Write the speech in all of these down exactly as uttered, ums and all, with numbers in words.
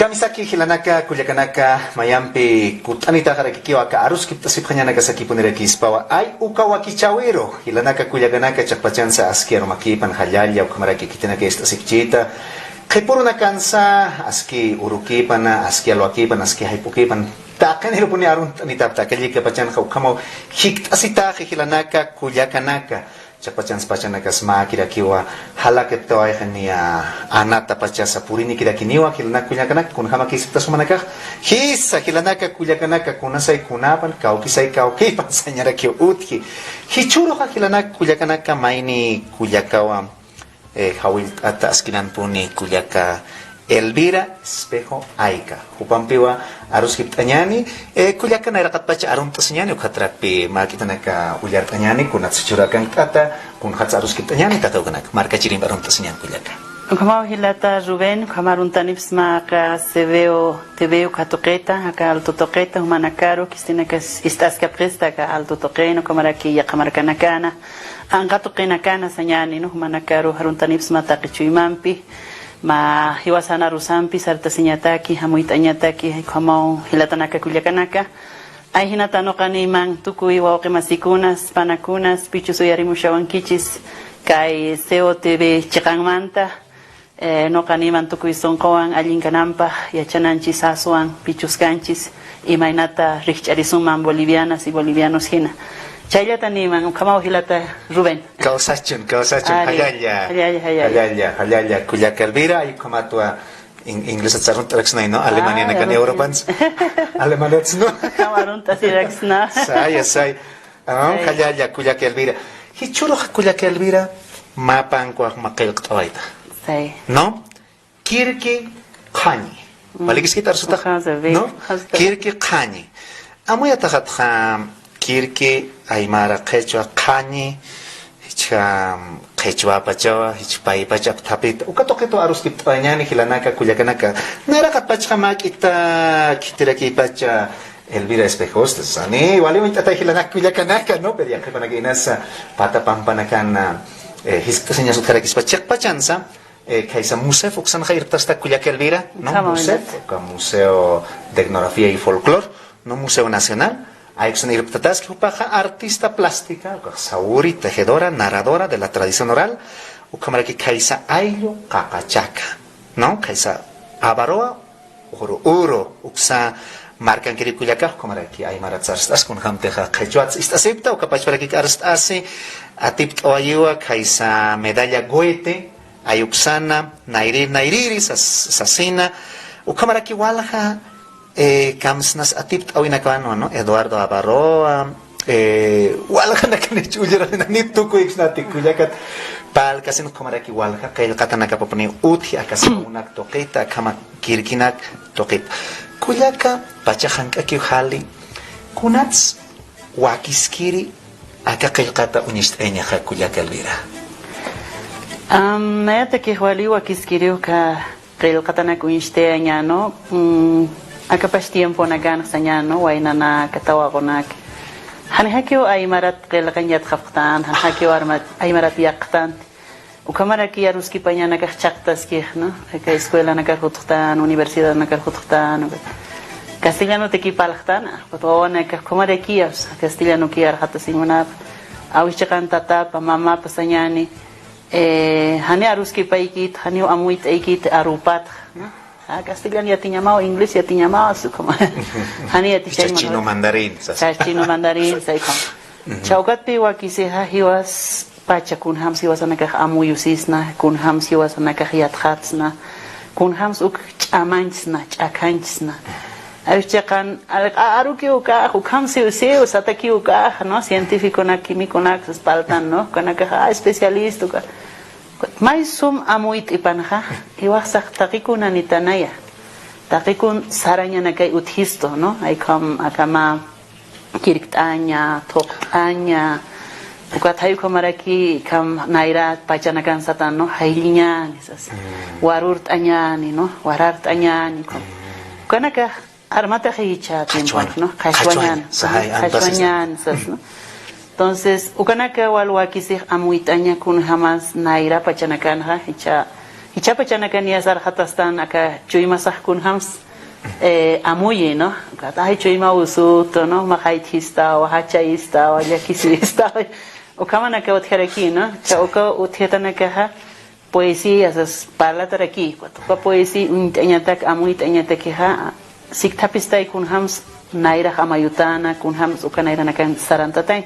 Kamisaki jilanaka kullakanaka, mayampi kutt'anitaxarakikiw aka aruskipt'asipxañanakasakipunirakispawa, ay uka wakichäwiru jilanaka kullakanaka, chiqpachansa aski arumakipan jallalla, ukhamaraki khitinaka ist'asipchita, qhipurunakansa aski urukipan, aski alwakipan, aski jayp'ukipan, taqinirupuni arunt'anitapta aka llikapachanxa, ukhamaw jikt'asitaxi jilanaka kullakanaka. Chiqpachansa pachanakas mäkirakiwa, jalakiptawayxi niya anatapachasa purinikirakiniwa jilanaka kullakanaka, kunjamakisiptas jumanakax. Jisa jilanaka kullakanaka, kunasay kunapan, kawkisay kawkipan sañarakiw utji. Jichhüruxa jilanaka kullakanaka, mayni kullakawa, eh, jawillt'ata askinanpuni kullaka Elvira Espejo Ayca. Jupampiwa aruskipt'añäni, eh, kullaka nayraqatpacha arunt'asiñäni, ukhatrakpi mäkitanaka ullart'añäni, kunatsa jichhüru akankt'ata, kunjatsa aruskipt'añäni, tata ukanak. Markachirimpi arunt'asiñäni kullaka. Ukhamaw jilata Rubén, ukham aruntanipsma aka Cebeo T V uka tuqita, aka Alto tuqita, jumanakaru, khistinakas ist'askapxista aka Alto tuqin, ukhamaraki yaqha markanakana, anqa tuqinakana sañäni, ¿no? Jumanakaru aruntanipsma taqi chuymampi, mä jiwasan arusampi sartasiñataki, amuyt'añataki, ukhamaw jilatanaka kullakanaka. Ay jinata nuqaniman tukuy wawqi masikunas, panakunas, pichus uyarimushäwankichis kay C O T V chiqanmanta, eh, nuqaniman tukuy sunquwan allinkanampa yachananchis aswan, pichus kanchis, imaynata rijch'arisunman bolivianas y bolivianos jina. Chayllatanïman, ukhamaw jilata Rubén. Kawsachun, kawsachun, ari, jallalla. Jallalla, jallalla. Jallalla, jallalla. Kullaka Elvira, ay ukhamatwa in-, inglesat arunt'araksnay, ¿no? Alemanianakan, Europans. Alemaniats, ¿no? Ukham arunt'asiraksna. Saya, saya. Ah, jallalla, kullaka Elvira. Jichhürux kullaka Elvira, mä pankax mä qillqt'awayta. Say. ¿No? Kirki qhañi. Mm. Walikiskit arsutax, ¿no? Kirki qhañi. Amuyataxatxa kirki aymara qhichwa, qhañi jichha qhichwapachawa, jichha paypacha apthapita. Uka tuqitwa aruskipt'añäni jilanaka kullakanaka. Nayraqatpachxa mäk'ita khitirakïpacha Elvira Espejosta, sani wali uñt'atay jilanaka kullakanaka, ¿no? Pero yaqhipanaka inasa pata pampanakan, eh, jiskt'asiñas utjarakispa chiqpachansa, eh, khaysa MUSEF uksanxa irptasta kullaka Elvira, ¿no? MUSEF, uka Museo de Etnografía y Folclor, ¿no? Museo Nacional, ay uksan irptataski, jupaxa artista plástica, ukax sawuri, tejedora, narradora de la tradición oral, ukhamaraki khaysa ayllu qaqachaka, ¿no? Khaysa Avaroa, Uru Uru, uksa markankiri kullaka, ukhamaraki aymarat sarst'as, kunjamtixa qhichwats ist'asipta, uka pachparakik arst'asi, atipt'awayiwa khaysa medalla Goethe, ay uksana, nayrïr nayrïri sas-, sasina, ukhamaraki walja, eh, kamsnas atipt'awinakawanwa, ¿no? Eduardo Avaroa, eh, waljanakanich ulliranakanit tukuy iksnati kullakat, palkasin ukhamaraki walja qillqatanakapapuni utji, aka sawunak tuqita, akhama kirkinak tuqita. Kullaka, pacha jank'akiw jali, kunats wakiskiri aka qillqata uñacht'ayañaxa kullaka Elvira? Am, nayatakix wali wakiskiriw aka qillqatanak uñacht'ayañäni, mm, akapax tiemponakan sañäni, waynanak, tawaqunak. Janijakiw aymarat qillqañ yatxapxtan, janijakiw armat-, aymarat yäqxtanti. Ukhamaraki aruskipañanakax chhaqtaskix, ¿no? Aka escuelanakar jutxtan, universidadnakar jutxtan, castellanotaki parlxtan, wawanakax ukhamaraki castellanoki arxatasiñ munapxi. Awichaqan tatapa, mamapa sañäni, eh, jani aruskipaykit, janiw amuyt'aykit arupatxa, ¿no? Ah, castellano yatiñamaw, inglés yatiñamaw, sukhama. Jani yatichañ munapxi. Chachino mandarín, sas. Chachino mandarín, say ukhama. Ujú. Chawkatpi wakisixa jiwas pacha kunjams jiwasanakax amuyusisna, kunjams jiwasanakax yatxatsna, kunjams uk ch'amañchsna, ch'akhañchsna. Awichaqan, a-, a-, arukiw ukax, ukham siw, siw, satakiw ukax, ¿no? Científiconak, químiconak, sas parltan, ¿no? Ukanakax, ah, especialista, uka. May sum amuyt'ipanxa, jiwasax taqi kunanitanaya. Taqi kun sarañanakay utjistu, ¿no? Ay ukham, akhama, kirkt'aña, thuqt'aña, ukat jay ukhamaraki akham nayra pachanakan satan, ¿no? Jaylliñäni, sas. Mm. Warurt'añäni, ¿no? Warart'añäni, ukham. Mm. Ukanakax armataxi jichha tiemponak, ¿no? Qhachwañäni. Qhachwañäni, sas, jay, qhachwañäni, sas, ¿no? Entonces, ukanaka wal wakisix amuyt'aña kunjamas nayra pachanakanxa, jichha Jichhapachanaka niyas arxatastan aka chuymasax kunjams, eh, amuyi, ¿no? Ukat, ay, chuyma usutu, ¿no? Maqaytjistawa, jachayistawa, llakisistawa. Ukhamanaka utjaraki, ¿no? Cha uka utjatanakaxa poesía sas parlataraki. Ukat uka poesía uñt'añatak, amuyt'añatakixa, sikthapistay kunjams nayrax amayutana, kunjams uka nayranakan sarantatay.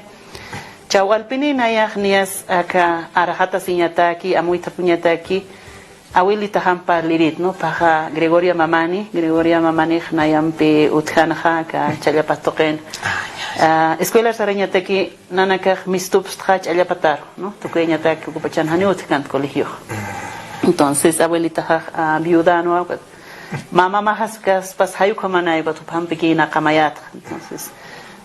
Chaw alpini nayax niyas aka arxatasiñataki, amuythapuñataki, abuelitaxam parlirit, ¿no? Paxa Gregoria Mamani, Gregoria Mamanix nayampi utjanxa aka Challapa tuqin. Ah, escuela sarañataki nanakax mistupstxa Challapataru, ¿no? Tukuyañataki ukapachan jani utjkant colegiox. Entonces, abuelitaxax, ah, viudanwa, ukat mama maxas kaspas jay ukhamanay, ukat jupampi kina qamayatxa. Entonces,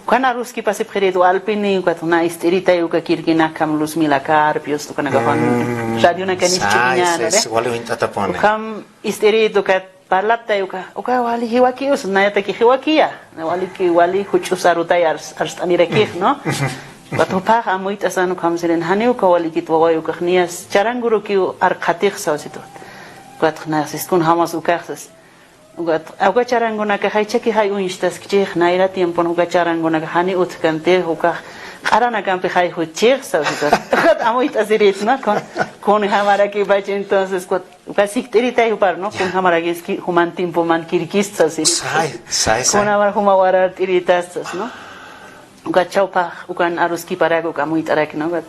ukan aruski pasipxirit, alpini, ukat na ist'iritay uka kirkinakam Luzmila Carpios, ukanakaxwan radionakanix ch'uñana, wali uñt'atapuni. Ukham ist'irit, ukat parlaptay uka, uka wali jiwakiw, nayataki jiwakiya, waliki, wali juch'us arutay ars-, arst'anirakix, ¿no? Ukat jupax amuyt'asan ukham sirin, janiw uka walikit waway, ukax niyas charangurukiw arqhatix sawsitu. Ukat nayas kunjamas ukaxsas. Ukat, uka charangunakaxay chakixay uñstaskchix, nayra tiempon uka charangunakax jani utjkantix, ukax q'aranakampi jay juchix sawsitu. Ukat amuyt'asirit, ¿no? Kun, kunjamarakipacha entonces, ukat uka sikt'iritay jupar, ¿no? Kunjamarakiski, juman tiempoman kirkist sasiri. Say, say, say. Kunamar juma warart'iritastas, ¿no? Ukat chawpax, ukan aruskiparak, uka amuyt'arak, ¿no? Ukat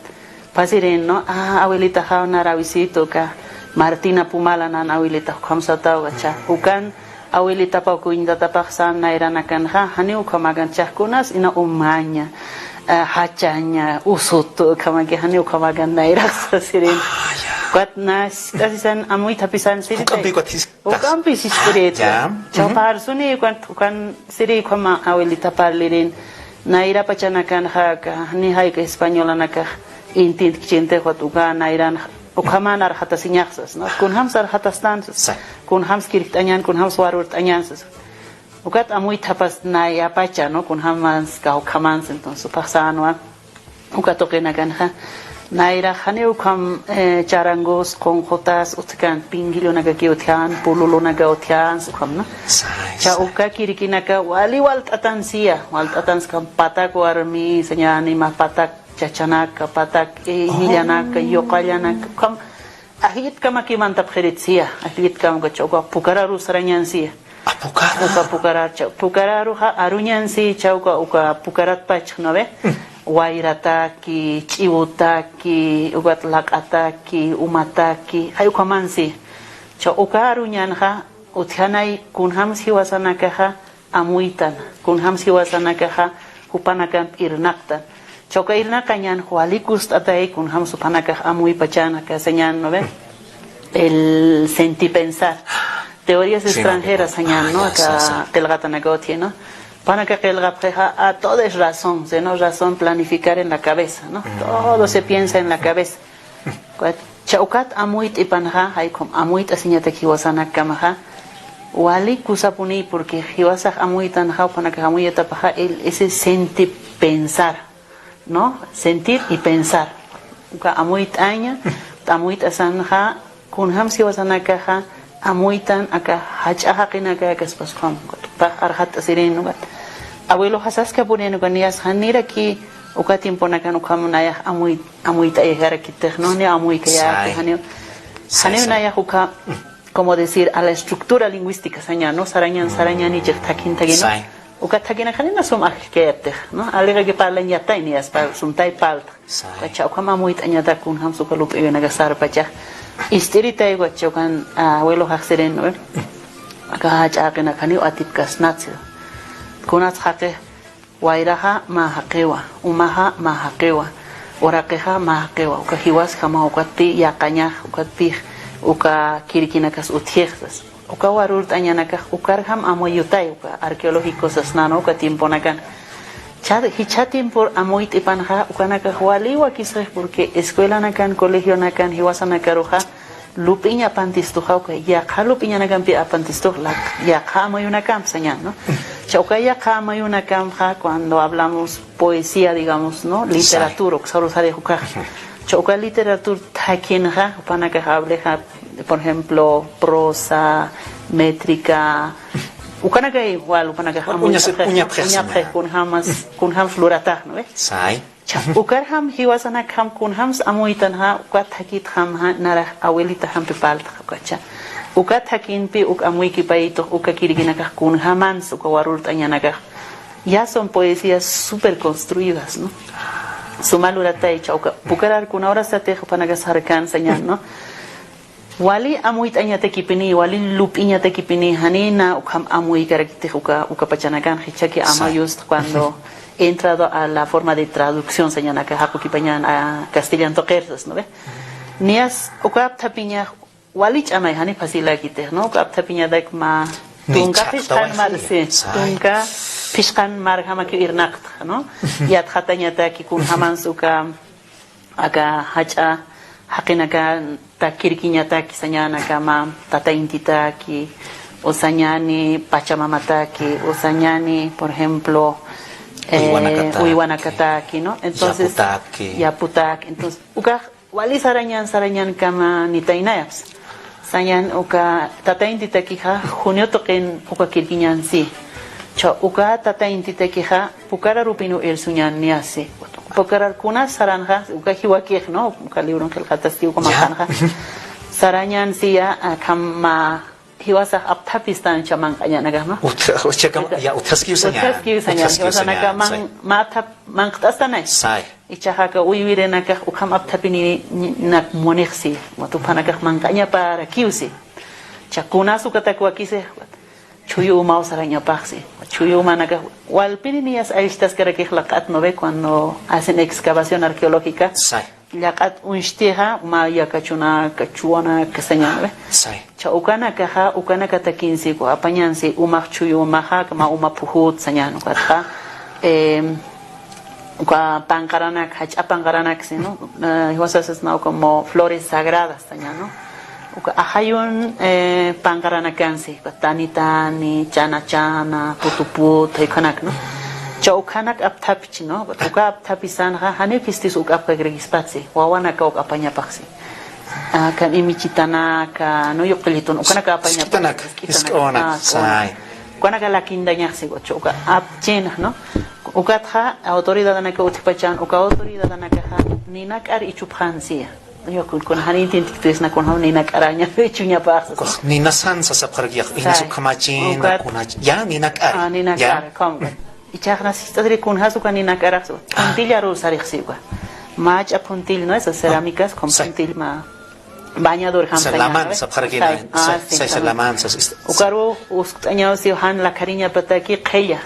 pasirin, ¿no? Ah, abuelitaxaw nar awisitu, uka Martina Pumala nan abuelitax ukham sataw, ukat cha. Ukan abuelitapaw kuñtatapax san nayranakanxa, jani ukhamakan chax kunas, ina umaña, ah, jachaña, usutu, ukhamaki, jani ukhamakan nayrax sasirin. Ukat nast'asisan amuythapisan siritay. Ukampi ukat jis-, ukampi sisk'irit. Ya. Chawpa arsuni, ukan, ukan siri ukhama abuelita parlirin. Nayrapachanakanxa aka, ni jayka españolanakax intintkchintix, ukat uka nayran ukhaman arxatasiñaxsas, ¿no? Kunjams arxatastansas. Sa. Kunjams kirkt'añan, kunjams warurt'añansas. Ukat amuythapas nayapacha, ¿no? Kunjamas kawkhamans, entonces, upax sänwa. Uka tuqinakanxa, nayrax janiw ukham, eh, charangus, qunqutas utjkan, pinqillunakaki utjkan, pululunaka utjkan, ukham, ¿no? Say, cha say. Uka kirkinaka wali walt'atansiya, walt'atanskam patak warmi, sañäni mä patak chachanaka, patak, eh, imillanaka, yuqallanaka, ukham, ajllitkamaki mantapxiritsiya, ajllitkamaka cha uka pukararu sarañansiya. A, pukara. Uka pukarar cha, pukararuxa aruñansi cha uka, uka pukaratpach, ¿no ve? Mm. Wayrataki, ch'iwutaki, ukat laq'ataki, umataki, jay ukhamansi. Cha uka aruñanxa, utjanay kunjams jiwasanakaxa amuytan, kunjams jiwasanakaxa jupanakamp irnaqtan. Cha uka irnaqañan wali kust'atay kunjams jupanakax amuypachan aka sañan, ¿no ve? El sentipensar. Teorías extranjeras sañan, ¿no? Aka qillqatanaka utji, ¿no? Jupanaka qillqapxixa, a todo es razón, ¿sí, no? Razón planificar en la cabeza, ¿no? Todo se piensa en la cabeza. Ukat, cha ukat amuyt'ipanxa, jay ukham amuyt'asiñatak jiwasanakamaxa, wali kusapuni, porque jiwasax amuytanxa, jupanakax amuyatapaxa, el, ese sentir pensar, ¿no? Sentir y pensar. Uka amuyt'aña, amuyt'asanxa, kunjams jiwasanakaxa amuytan aka jach'a jaqinaka kaspas ukham, pax arxat'asirin, ukat abueloxa saskapunin, uka niyas janiraki uka tiemponakan ukham nayax amuy-, amuyt'ayajarakitix, ¿no? Ni amuykayaki, janiw, janiw nayax uka, como decir, a la estructura lingüística saña, ¿no? Sarañan, sarañani chiq thakin thakin, ¿no? Uka thakinak janiw na sum ajllkayaptix, ¿no? Aliqaki parlañatay niyas, pa-, sumtay palta. Ukat cha ukham amuyt'añatak kunjams uka lup'iyunaka sarpachax. Ist'iritay ukat cha ukan, ah, abueloxax sirin, ¿no? Aka jach'a jaqinak janiw atipkasnatsi. Kunats jaqix, wayraxa mä jaqiwa, umaxa mä jaqiwa, uraqixa mä jaqiwa, uka jiwasjamaw ukatpï yaqañax, ukatpï uka kirkinakas utjixsas. Uka warurt'añanakax ukarjam amuyutay, uka arqueológico sasnäna uka tiemponakan. Cha, jichha tiempor amuyt'ipanxa, ukanakax wali wakisxix, porque escuelanakan, colegionakan, jiwasanakaruxa, lup'iñ apantistuxa, uka yaqha lup'iñanakampi apantistux, la, yaqha amuyunakamp sañan, ¿no? Cha uka yaqha amuyunakamxa, cuando hablamos poesía, digamos, ¿no? Literatura, uksaru sarix ukax. Cha uka literatura thakinxa, jupanakax hablexa, Por ejemplo, prosa, métrica, ukanakay igual, ukanakay uñas-, uñapxi, uñapxi, uñapxi, kunjamas, kunjamas luratax, ¿no ve? Say. Cha, ukarjam jiwasanakjam kunjams amuytanxa, uka thakitjamxa, narax abuelitajampi parltxa, ukacha. Uka thakinpi uk amuykipaytux, uka kirkinakax kunjamans, uka warurt'añanakax. Ya son poesías súper construidas, ¿no? Suma luratay, cha, uka, pukarar kuna urasatix, upanakax sarkan sañan, ¿no? Wali amuyt'añatakipini, wali lup'iñatakipini, janina ukham amuykarakitix uka, uka pachanakan, jichhaki ama yust cuando he entrado a la forma de traducción, sañanaka jaqukipañan a castellan tuqirsas, ¿no ve? Niyas uka apthapiña wali ch'amay, jani facilakitix, ¿no? Uka apthapiñatak mä tunka phisqan mar, sí, tunka phisqan marjamakiw irnaqtxa, ¿no? Yatxatañataki kunjamans uka aka jach'a jaqinaka, ta kirkiñataki sañanaka mä tata intitaki, o sañani pachamamataki, o sañani, por ejemplo, eh, uywanakataki, uywanakataki, ¿no? Entonces, yaputaki. Yaputaki. Entonces, ukax wali sarañan, sarañankama nitaynayapsa. Sañan uka tata intitakixa junio tuqin uka kirkiñan si. Cha uka tata intitakixa pukarar upiniw irsuñan niyasi. Pukarar kunas saranxa, uka jiwakix, ¿no? Uka libron qillqatasti uka manq'anxa. Sarañan siya, akham mä jiwasax apthapistan cha manq'añanakax, ¿no? Utja-, utjakam-, ya, utjaskiw sañan. Utjaskiw sañan, utjaskiw jiwasanaka sañan, man-, say. Mä apthap manq't'astanay. Say. Ichaxa aka uywirinakax ukham apthapininak munixsi, ukat upanakax manq'añaparakiwsi. Cha kunas ukatak wakisi, chhuyu umaw sarañapaxsi. Chhuyu umanakax walpini niyas aylltaskarakix laq'at, ¿no ve? Cuando hacen excavación arqueológica. Say. Laq'at uñstixa, mä yaka chunak, chuwanak sañan, ¿no ve? Say. Cha ukanakaxa, ukanakatakinsi, uka apañansi, umax chhuyu umaxa, mä uma phujut sañan, ukatxa, em, uka panqaranak, jach'a panqaranak, si, ¿no? Eh, jiwasasas mä uka como flores sagradas sañan, ¿no? Uka ajayun, eh, panqaranakansi, uka tani tani, chana chana, putu putu, ukhanak, ¿no? Cha ukhanak apthapchi, ¿no? Uka apthapisanxa, janiw phistis uk apkakirakispatsi, wawanaka uk apañapaxsi. Akan imichitanaka, ¿no? Yuqillitun, ukanaka apañapax. Isk'itanaka, isk'itanaka. Isk'onak, ah, say. Ukanaka lakindañaxsi, uka apchinx, ¿no? Ukatxa, autoridadanaka utjpachan, uka autoridadanakaxa, ninak'ar ichupxansiya. Yo, kun, kun jan intintikturisna, kun jan ninak'araña, ichuñapax. Ukax ninasan sasapxarakiyax, inas ukhamachin, ukat kunach, ya, ninak'ar. Ah, ninak'ar, ya. ¿Cómo? Ichaxna sist'asiri kunjas uka ninak'arax, puntillaru sarixsi uka. Mach'a puntill, ¿no? Esas cerámicas con puntill ma, bañador jamsaña, laman, ¿no? Sapxarakina, say, ah, sí, say, laman, sas, ukaru uskt'añaw si jan lakhariñapataki qhilla,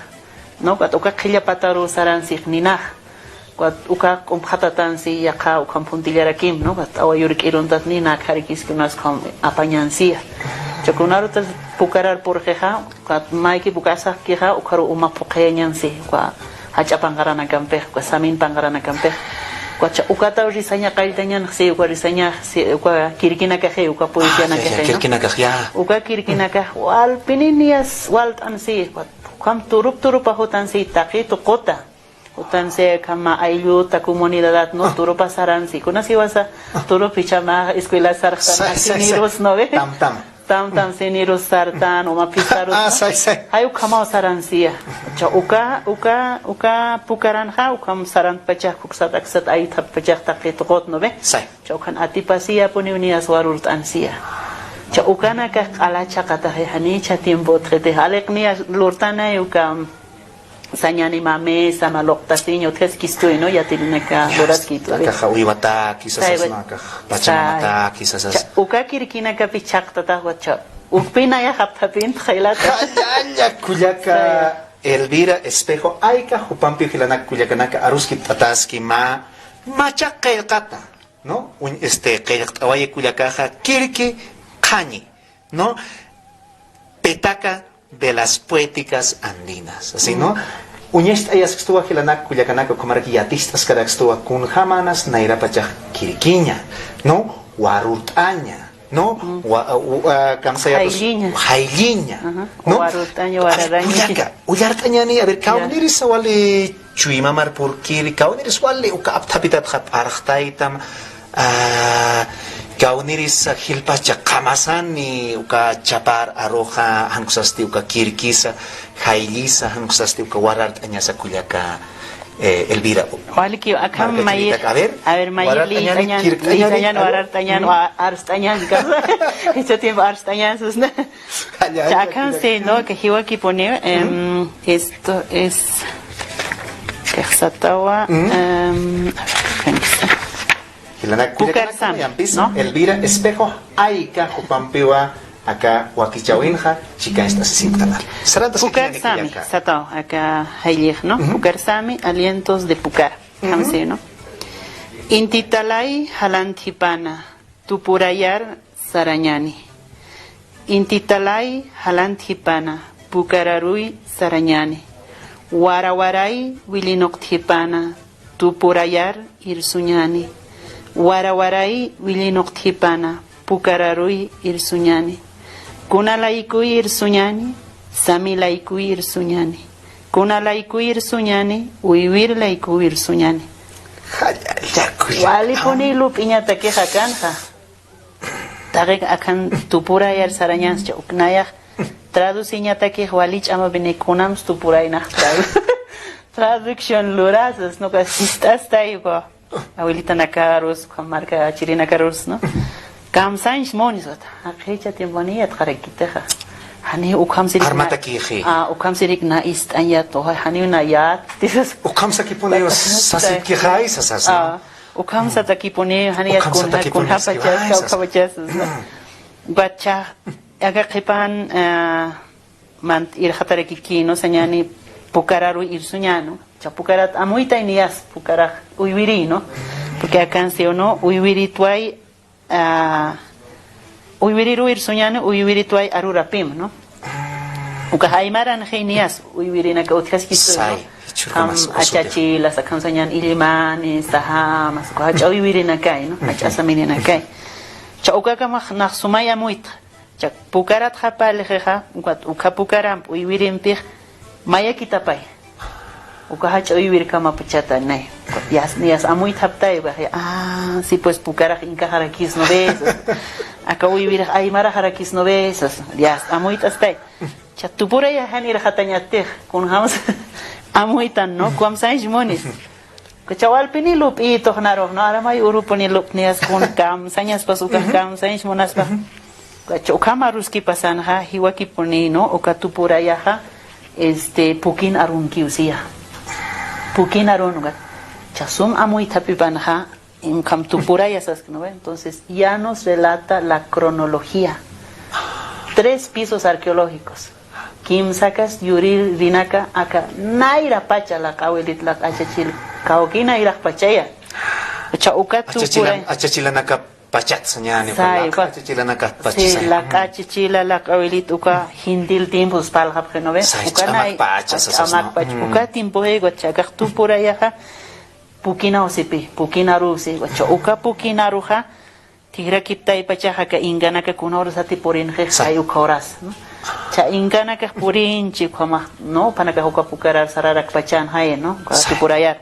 ¿no? Ukat uka qhilla pataru saransi ninax. Ukat uka q'umpxatatansi yaqha ukham puntillarakim, ¿no? Ukat awa yurk'iruntat nina akharikis kunas ukham apañansiya. Cha kunarutas pukarar purqixa, ukat mayki pukasaxkixa, ukaru uma phuqhayañansi, uka jach'a panqaranakampix, uka samin panqaranakampix. Ukat cha ukataw risaña qalltañanxsi, uka risañaxsi, uka kirkinakaxi, uka poesianakaxi, ¿no? Kirkinakax, ya. Uka kirkinakax walpini niyas walt'ansi, ukat ukham turup turupax jutansi taqi tuquta. Jutansi akham mä aylluta, comunidadat, ¿no? Turupa saransi. Kunas jiwasa, turup jichha mä escuela sarxtan, say, say, say, sinirus, ¿no ve? Tam, tam. Tam, tam, sinirus sartan, uma phisarus, ¿no? Say, say. Jay ukhamaw saransiya. Cha uka, uka, uka pukaranxa, ukham sarantpachax, khuksat aksat aythatpachax taqi tuqut, ¿no ve? Say. Cha ukhan atipasiyapuniw niyas warurt'ansiya. Cha ukanakax q'ala chhaqataxi, janicha tiempo utjitix. Aliq niyas lurtanay uka, sañani mä mesa, mä luqtasiña utjaskistuy, ¿no? Yatirinaka luraskituy. Akaxa uywataki sasas, akax pachamamataki sasas. Cha, uka kirkinakapi chhaqtatax, ukat cha, ukpi nayax apthapintxa jilata. Jallalla kullaka Elvira Espejo, ayka jupampi jilanak kullakanaka aruskipt'ataski mä, macha qillqata, ¿no? Uñ, este, qillqt'awaya kullakaxa, kirki qhañi, ¿no? Petaka de las poéticas andinas, así, ¿no? Uñacht'ayaskstuwa jilanak kullakanaka, ukhamaraki yatist'askarakstuwa kunjamanas nayrapachax kirkiña, ¿no? Warurt'aña, ¿no? Wa-, wa-, kamsayapis, jaylliña, jaylliña, ¿no? Warurt'aña, wararaña. Kullaka, ullart'añani, a ver, kawniris wali chuymamar purkiri, kawniris wali uka apthapitatxa p'arxtaytam, ah, Awnirisa jilpacha, qamasani uka chapar aruxa, jan uksasti uka kirkisa, jayllisa, jan uksasti uka warart'añasa kullaka, eh, Elvira. Waliki, akham mayir. A ver, a ver, mayir warart'añani, liyt'añan, kirt'añani, liyt'añan, a ver. Warart'añan, wa-, arst'añan, kasa. Este tiempo arst'añan, susna. Akan se, ¿no? Que jiwakipuniw, em, esto es, que satawa, em, a ver, ¿dónde está? Jilanak kullaka, kullakanaka, kukarsami, yampis, ¿no? Elvira Espejo Ayka jupampiwa aka wakichäwinxa, chikancht'asisinktanxa. Sarantas kukarsami, sataw, aka jayllixa, ¿no? Kukarsami, alientos de Pucara, ¿no? Inti talay jalantjipana, tupurayar sarañani. Inti talay jalantjipana, Pukararuy sarañani. Warawaray willinuqtjipana, tupurayar irsuñani. Warawaray willinuqtjipana, Pukararuy irsuñani. Kuna laykuy irsuñani, sami laykuy irsuñani. Kuna laykuy irsuñani, uywir laykuy irsuñani. Jallalla, kullaka. Walipuni lup'iñatakixa akanxa. Taqi akan tupurayar sarañansa, cha uknayax traduciñatakix wali ch'amapini, kunams tupuraynax tradu-, traducción lurasas, ¿no? Uka sist'astay uka abuelitanakarus, uka marka chirinakarus, ¿no? Kamsañs munis, wata. Jaqhicha tiemponi yatxarakitixa. Jani ukham sirik na-, armatakixi. Ah, ukham sirik na ist'añat, o jani na yat, tisas. Ukham sakipuni sasipkixay, sasas, ¿no? Ah. Ukham satakipuni, jani yat kunja, kunja pachas, kunja pachas, ¿no? Bacha, aka qhipan, ah, mant irxatarakiki, ¿no? Sañani Pukararuy irsuñani, ¿no? Cha Pukarat amuytay niyas, Pukarax uywiri, ¿no? Porque akan si uno uywiritway, ah, uywiriruy irsuñani, uywiritway arurapim, ¿no? Uka aymaranxi niyas, uywirinaka utjaskistu, ¿no? Say, jichhürkamas, kam achachilas, akham sañan illimani, sajamas, uka jach'a uywirinakay, ¿no? Jach'a samirinakay. Cha ukakamax nax sumay amuytxa. Cha Pukarat japalxixa, ukat ukha Pukaramp uywirimpix mayakitapay. Uka jach'a uywirkamapachata, nay. Yas, yas amuytxaptay, ukax, ah, sí, pues, Pukarax inkaxarakisnu besas. Aka uywirix aymaraxarakisnu besas. Yas amuyt'astay. Cha tupuraya jan irxatañatix, kunjams amuytan, ¿no? Kamsañs munis. Uka cha walpini lup'ituxnarux, ¿no? Aramay urupuni lup'niyas kun kamsañaspas, uka kamsañs munaspa. Uka cha ukham aruskipasanxa, jiwakipuni, ¿no? Uka tupurayaxa, este, pukin arunkiw siya. Pukin arun, uka. Cha sum amuythapipanxa, ukham tupuraya sask, ¿no ve? Entonces, ya nos relata la cronología. Tres pisos arqueológicos. Kimsakas yuririnaka aka nayra pacha laq'a abuelit, laq'a achachil, kawki nayrax pachaya. Cha uka tupura. Achachilan-, achachilanaka pachat sañani, uka laq'a achachilanaka pachasay. Laq'a achachila, laq'a abuelit, uka gentil tiempos parlxapxi, ¿no ve? Uka ch'amak pacha, ch'amak pacha. Uka tiempo, eh, uka chakax tupurayaxa, pukinaw sipi, pukinaruw si, uka pukin aruxa, Tijrakiptaypachaxa aka inkanaka kuna urasati purinxix, ay, uka uras, ¿no? Cha inkanakax purinchi ukhamax, ¿no? Jupanakax uka Pukarar sararakpachan jay, ¿no? Uka tupurayar.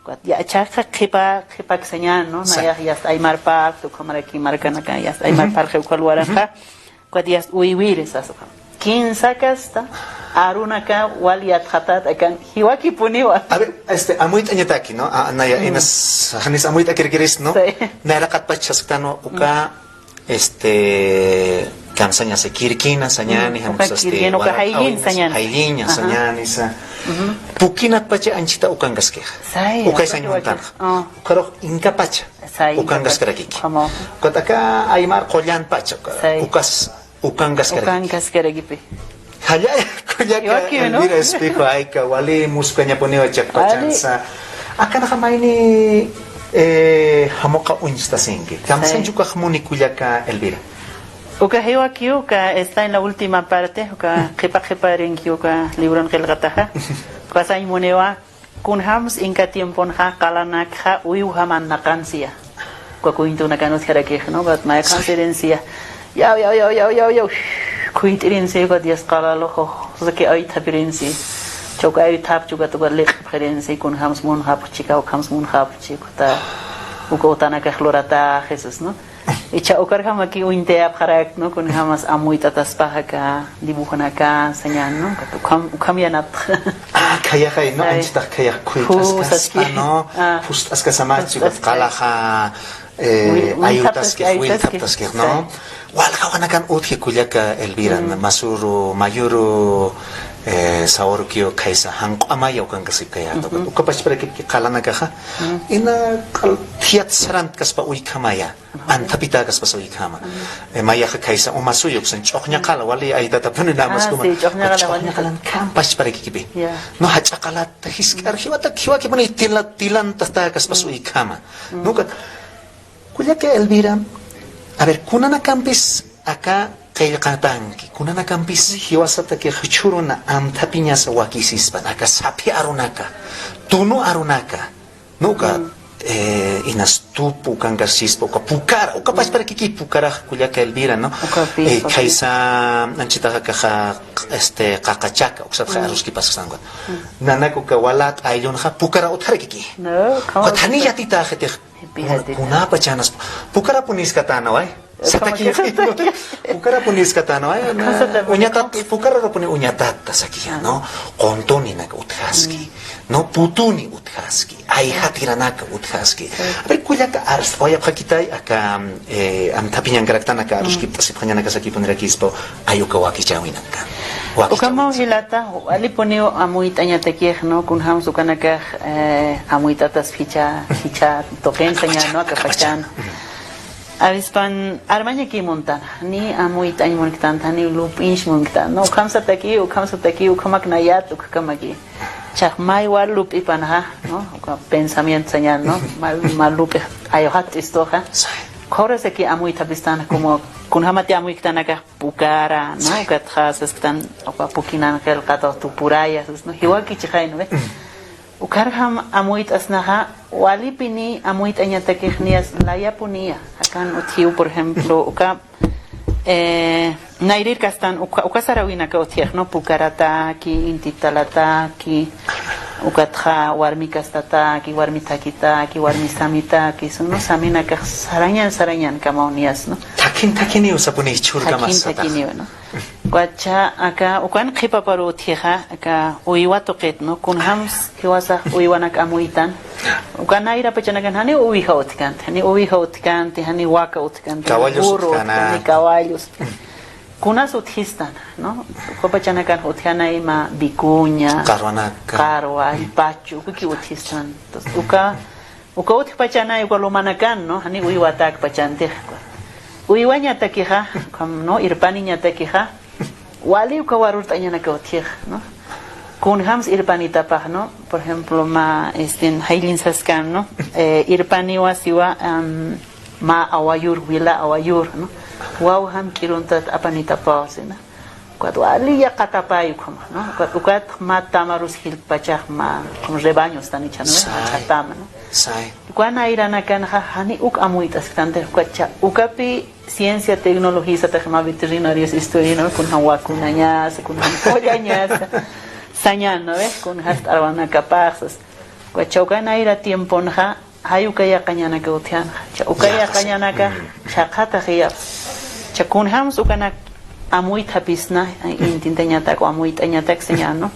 Uka yachhaxa qhipa, qhipak sañan, ¿no? Nayax yast aymar parlxi, ukhamaraki markanaka yast aymar parlxi uka lugaranxa. Uka yast uywiri sas ukham. Kinsa kasta arunaka wal yatxatat akan jiwakipuniwa. A ver, este, amuyt'añataki, ¿no? A, naya, inas, janis amuyt'akirkiris, ¿no? Sí. Nayraqat pachasktanu uka, este, kamsañasa kirkina sañani, uka kirkina, uka jaylliñ sañani. Jaylliña sañanisa. Pukinat pacha anchita ukankaskixa. Ukay sañ muntanxa. Ukarux inka pacha. Ukankaskarakiki. Ukat aka aymar qullan pacha. Ukas Ukankaskarakiki. Ukankaskarakipi. Jallalla, kullaka Elvira Espejo Ayka, wali muskañapuniwa chakpachansa. Akanxa mayni, eh, jamuqa uñstasinki. Kamsañ ukax muni kullaka Elvira. Uka jiwakiw, uka está en la última parte, uka qhipa qhiparinki uka libron qillqataxa. Uka sañ muniwa, Kunjams inka tiemponxa qalanakxa uywjaman naqan siya. Uka cuentonakan utjarakix, ¿no? Ukat mayakxam sirin siya. Yaw, yaw, yaw, yaw, yaw, yaw. Khuyt'irin siya, ukat yast qalalux, o sea que aythapirin siya. Cha uka aythapchi, ukat uka liq'pxirin siya, kunjams munxapxchi, kawkhams munxapxchi, ukat uka utanakax lurataxi sas, ¿no? Icha ukarjamaki uñtayapxarak, ¿no? Kunjamas amuyt'ataspaxa aka dibujanaka sañan, ¿no? Ukat ukham, ukham yanaptxa. Ah, khayaxay, ¿no? Ay. Anchitax khayax khuyt'askaspa, ¿no? Ah. Phust'askasamachi, phust'askaspa. Qalaxa, eh, wi-, ayutaskix, ayutaskix, willkaptaskix, ¿no? Say. Walja jupanakax utji kullaka Elvira, masüru, mayüru, eh, sawarukiw khaysa janq'amaya ukankasipkayäta. Ujú. Uka pachparakipki qalanakaxa, ina q'al thiyat sarantkaspa uykhamaya. Anthapitäkaspasa ukhama. Eh, mayaxa khaysa uma suyu, uksan ch'uxña qala, wali aytatapuni nada más. Ah, kuma. Sí, ch'uxña qala, wali. Ch'uxña qalan kham pachparakikipï. Ya. No, jach'a qalat jisk'ar, jiwatak, jiwakipuni tila, tilantatäkaspasa ukhama. No, ukat, kullaka Elvira, a ver, kunanakampis aka qillqatanki, kunanakampis jiwasataki jichhüruna amthapiñasa wakisispan, aka saphi arunaka, tunu arunaka, ¿no? Uka, eh, ina stupa ukankasispa, uka pukara, uka pachparakiki pukarax kullaka Elvira, ¿no? Uka pi, eh, uka pi. Khaysa, anchitaxa akaxa, este, qaqachaka, uksatxa aruskipaskstan ukat. Nanak uka walat ayllunxa pukara utjarakiki. No, ¿cómo? Ukat jani yatitäxitix, kunapachanaspa. Pukarapuniskatänwa, ¿eh? Sataki, sataki. Pukarapuniskatänwa, ¿eh? Uñatat, pukararupuni uñatatta sakiya, ¿no? Quntuninak utjaski, ¿no? Putuni utjaski, ayjatiranaka utjaski. A ver, kullaka arst'awayapxakitay aka, eh, amthapiñankaraktanaka aruskipt'asipxañanaka sakipunirakispa, ay uka wakichäwinaka. Ukhamaw jilata, walipuniw amuyt'añatakix, ¿no? Kunjams ukanakax, eh, amuyt'ataspa jichha, jichha tuqin sañan, ¿no? Aka pachan. Awispan armañakiy muntan, janiw amuyt'añ munktan, janiw lup'inch munktan, ¿no? Ukhamsataki, ukhamsataki, ukhamak nayat, ukhamaki. Chax may wal lup'ipanxa, ¿no? Uka pensamiento sañan, ¿no? Mal, mal lup'i, ayuxat t'istuxa. Ukham urasaki amuyt'apistan, como, kunjamati amuyktanakax pukara, ¿no? Ukatxa sasktan, uka pukinan qillqataw tupuraya, sas, ¿no? Jiwakichixay, ¿no ve? Ukarjam amuyt'asnaxa, walipini amuyt'añatakix niyas layapuniya. Akan utjiw, por ejemplo, uka, eh, nayrir kastan uka, uka saräwinaka utjix, ¿no? Pukarataki, inti talataki, ukatxa warmi kastataki, warmi thakitaki, warmi samitaki, sunu saminakax sarañan, sarañankamaw niyas, ¿no? Thakin, thakiniw sapuni jichhürkamas satax. Thakin, thakiniw, ¿no? Ukacha aka, ukan qhipaparu utjixa, aka uywa tuqit, ¿no? Kunjams jiwasax uywanak amuytan. Uka nayra pachanakan janiw uwija utjkanti, janiw uwija utjkanti, janiw waka utjkanti, janiw burro utjkanti, janiw kawallus. Kunas utjistan, ¿no? Uka pachanakan utjana ima vicuña, qarwanaka, qarwa, pachu, ukaki utjistan. Entonces, uka Uka utjpachanay uka lumanakan, ¿no? Janiw uywatäkpachantix. Uywañatakixa, ukham, ¿no? Irpaniñatakixa, wali uka warurt'añanaka utjix, ¿no? Kunjams irpanitapax, ¿no? Por ejemplo, mä, este, jayllin saskan, ¿no? Eh, irpaniwa siwa, am, mä awayur, wila awayur, ¿no? Waw jamk'iruntat apanitapaw, sina. Ukat wali yaqatapäy ukhama, ¿no? Ukat, ukat mä tamarus jilpachax mä, como rebaño están echando, ¿no? Say. Mä tama, ¿no? Say. Uka nayranakanxa jani uk amuyt'asktantix, ukat cha, ukapi ciencia, tecnología, satax mä veterinarios estudian, ¿no? Kunjam wakunañasa, kunjam qullañasa, sañan, ¿no ve? Kunjam arwanakapaxsas. Ukat cha uka nayra tiemponxa, jay uka yaqañanaka utjänxa. Cha uka yaqañanaka, chhaqhataxiyap. Cha kunjams ukanak amuyt'apisna, intintañatak, amuyt'añatak sañan, ¿no?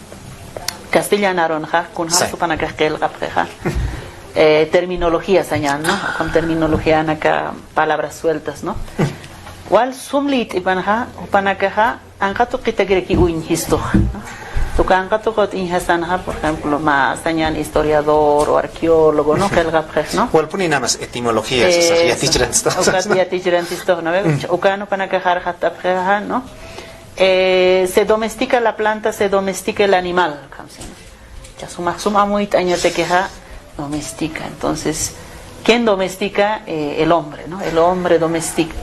Castellan arunxa, kunjams ukanakax qillqapxixa. Eh, terminología sañan, ¿no? Ukham terminologíanaka, palabras sueltas, ¿no? Wal sum liyt'ipanxa, jupanakaxa, anqa tuqitakiraki uñjistux, ¿no? Uka anqa tuqit uñjastanxa, por ejemplo, mä sañan historiador o arqueólogo, ¿no? Qillqapxix, ¿no? Walpuni nada más etimología, eso, sas, yatichirantistux. Ukat yatichirantistux, ¿no? Ukan jupanakax arxatapxixa, ¿no? Eh, se domestica la planta, se domestica el animal, ukham sañan. Cha suma, sum amuyt'añatakixa domestica. Entonces, ¿quién domestica? Eh, el hombre, ¿no? El hombre domestica.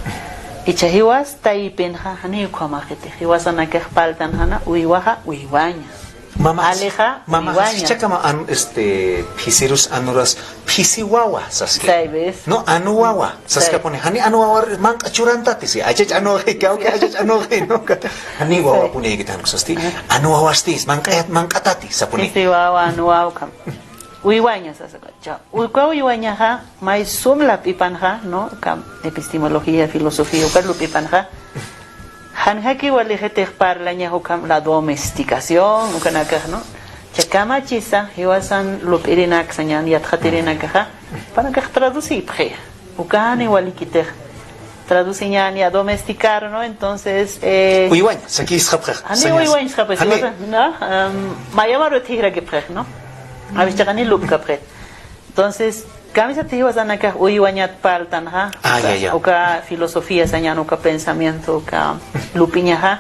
Icha jiwas taypinxa, jani ukhamaxiti. Jiwasanakax parltanxana, uywaxa, uywaña. Mamax, alixa, mamax, uywaña. Jichhakama an, este, phisirus anuras, phisi wawa, saski. Saybes. No, anu wawa. Saskapuni, jani anu wawa manq'a churantati, si, achach anuxi, kawki achach anuxi, ¿no? Jani wawapuni, kitan kusasti, anu wawasti, manq'ayat, manq'atati, sapuni. Phisi wawa, anu wawa, ukham. Uywaña sasa, cha, uka uywañaxa, may sum lup'ipanxa, ¿no? Uka epistemología, filosofía, uka lup'ipanxa. Janjaki wali jitix parlaña ukham la domesticación, ukanakax, ¿no? Cha kamachisa, jiwasan lup'irinak sañan, yatxatirinakaxa, panakax traducipxi. Uka jani walikitix traduciñan, a domesticar, ¿no? Entonces, eh, uywañ, saki isxapxix, jani sañas. Uywañ isxapxix, jani. ¿No? Em, mayamaru tijrakipxix, ¿no? A veces jani lupkapxix. Entonces, kamisatix jiwasanakax uywañat parltanxa. Ah, ya, ya. Uka filosofía sañan, uka pensamiento, uka lup'iñaxa.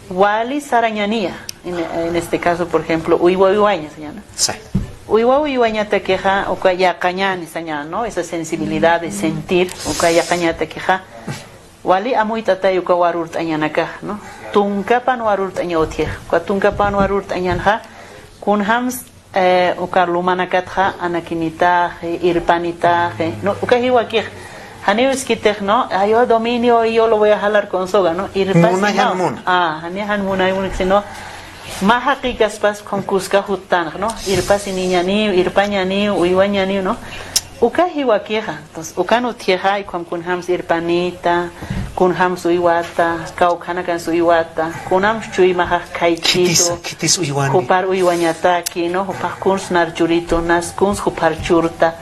Wali sarañaniya. En, en este caso, por ejemplo, uywa uywaña sañan, ¿no? Sí. Uywa uywañatakixa, uka yaqañani sañan, ¿no? Esa sensibilidad de sentir, uka yaqañatakixa. Wali amuyt'atay uka warurt'añanakax, ¿no? Tunkapan warurt'aña utjix. Uka tunkapan warurt'añanxa, kunjams eh, uka lumanakatxa anakinitaxi, irpanitaxi, ¿no? Uka jiwakix, janiw iskitix, ¿no? Ay, yo domino y yo lo voy a jalar con soga, ¿no? Irpasi, ¿no? Muna jan mun. Ah, jani jan munay munak, sino mä jaqikaspas kun kuska juttanx, ¿no? Irpasiniñaniw, irpañaniw, uywañaniw, ¿no? Uka jiwakixa. Entonces, ukan utjixa, ukham kunjams irpanita, kunjams uywata, kawkhanakans uywata, kunjams chuymaxax khaychitu, khitis, khitis uywani. Jupar uywañataki, ¿no? Jupax kuns nar churitu, nas kuns jupar churta.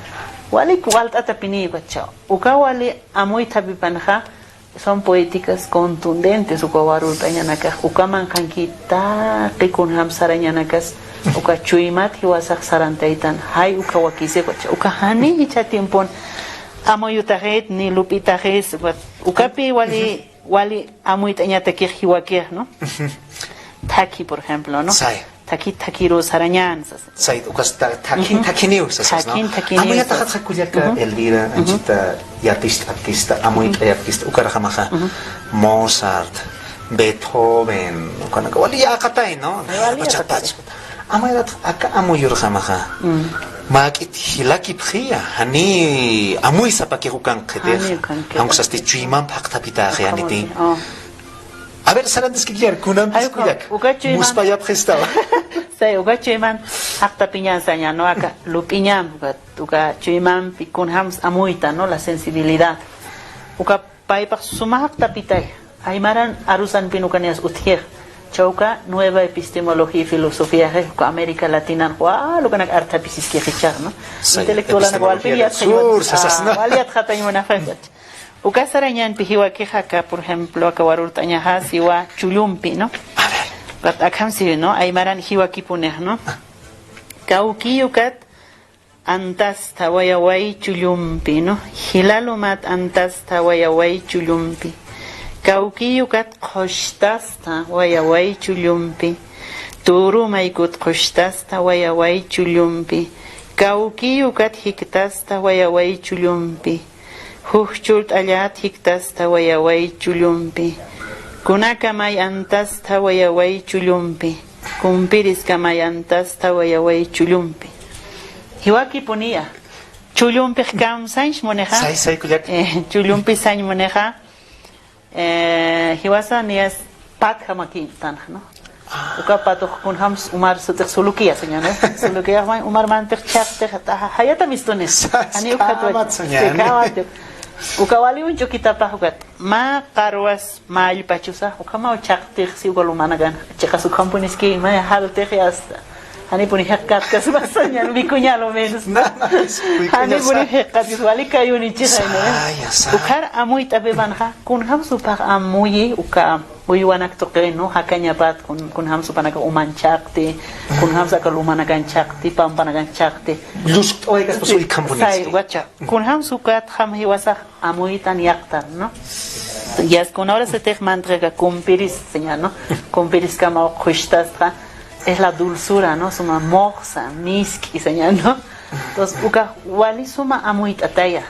Wali walt'atapini ukacha. Uka wali amuythapipanxa, son poéticas contundentes, uka warurt'añanakax, ukaman qanki taqi kunjams sarañanakas, uka chuymat jiwasax sarantaytan, jay uka wakisi, uka, uka jani jichha tiempon amuyutaxit, ni lup'itaxis, uka, ukapi wali, wali amuyt'añatakix jiwakix, ¿no? Thakhi, por ejemplo, ¿no? Say. Thakhi, thakhiru sarañan, sasa. Say, ukas ta-, thakhin, thakhiniw, sasas, ¿no? Thakhin, thakhiniw, sasa. Amuyataxatxa kullaka Elvira, anchita yatist'apkista, amuyt'ayapkista, ukarjamaxa. Mozart, Beethoven, ukanaka, wali yäqatay, ¿no? Ay, wali yäqatay. Amuyat aka amuyurjamaxa. Mäk'it jilakipxiya, jani amuysapakix ukan qhitix. Jani ukan qhitix. Aunque sasti chuymamp jaqtapitaxi, janiti. A ver, sarantiskikiyar, kunampis kullak. Uka chuyman. Muspayapxistawa. Say, uka chuyman jaqtapiñan sañan, ¿no? Aka lup'iñam, uka, uka chuymampi kunjams amuyta, ¿no? La sensibilidad. Uka paypax suma jaqtapitay. Aymaran arusanpin ukaniyas utjix. Chawka nueva epistemología y filosofía, uka América Latina, wal ukanak arthapisiskixi jichhax, ¿no? Say, intelectualan epistemología wal del sur, sasas, ¿no? Ah, wal yatxatañ munapxi. Uka sarañanpi jiwakixa aka, por ejemplo, aka warurt'añaxa siwa chullumpi, ¿no? A ver. Ukat akham siwi, ¿no? Aymaran jiwakipunix, ¿no? Ah. Kawkiy ukat antasta wayaway chullumpi, ¿no? Jila lumat antasta wayaway chullumpi. Kawkiy ukat qhustasta wayaway chullumpi. Turu maykut qhustasta wayaway chullumpi. Kawkiy ukat jiktasta wayaway chullumpi. Juj churt'allat jiktasta wayaway chullumpi. Kunakamay antasta wayaway chullumpi. Kumpiriskamay antasta wayaway chullumpi. Jiwakipuniya. Chullumpix kamsañs munixa. Say, say, kullak. Eh, chullumpi sañ munixa. Eh, jiwasa niyas patja makintanx, ¿no? Ah. Uka patux kunjams umar sutix sulukiya sañan, ¿no? Sulukiyax may umar mantix chhaqtix, ta-, jayata mistunix. Sas, jani uka kamat sañan. Sí, kamat. Uka wali uñch'ukitapax ukat. Mä qarwas mä allpachusa, ukhamaw chhaqtix si uka lumanakan. Chiqas ukhampuniski, mä jaltix hasta. Janipuni jiq'atkas mas sañan, wikuña lo menos. No, no, es wikuña. Janipuni jiq'atkas, wali kayuni chixayna. Saya, saya. Ukhar amuyt'apipanxa, kunjams jupax amuyi, uka uywanak tuqi, ¿no? Jakañapat, kun-, kunjams jupanakax uman chhaqti, kunjams aka lumanakan chhaqti, pampanakan chhaqti. Llusk'awaykas pues uykhampuni. Say, ukacha. Kunjams ukatjam jiwasax amuytan yaqtan, ¿no? Yas kuna hora sitix mantxa aka kumpiris sañan, ¿no? Kumpiriskamaw qhustasta, es la dulzura, ¿no? Suma muxsa, misk'i sañan, ¿no? Entonces, uka wali suma amuyt'ataya.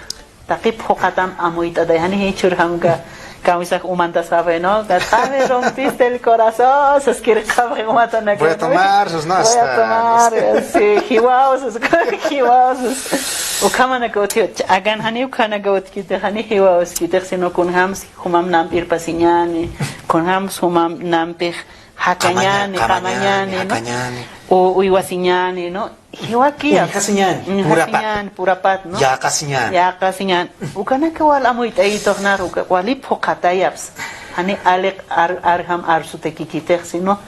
Taqi phuqhatam amuyt'ataya. Jani jichhürjamka, kamisax umantaspapi, ¿no? Qami rompiste el corazón, saskirqapxi umatanaka. Voy a tomar, sus, ¿no? Voy a tomar, sí, jiwaw, sus, jiwaw, sus. Ukhamanaka utji, akan jani ukhanaka utjkiti, jani jiwaw utjkiti, sino kunjams jumam namp irpasiñani, kunjams jumam nampix Jakañäni, qamañäni, qamañäni, ¿no? Jakañäni. O uywasiñäni, ¿no? Jiwakiya. Uñjasiñäni, purapat. Uñjasiñäni, purapat, ¿no? Yäqasiñäni. Yäqasiñäni. Ukanaka wal amuyt'ayituxnar, uka, wali phuqhatayapsa. Jani aliq ar-, arjam arsutakikitix, sino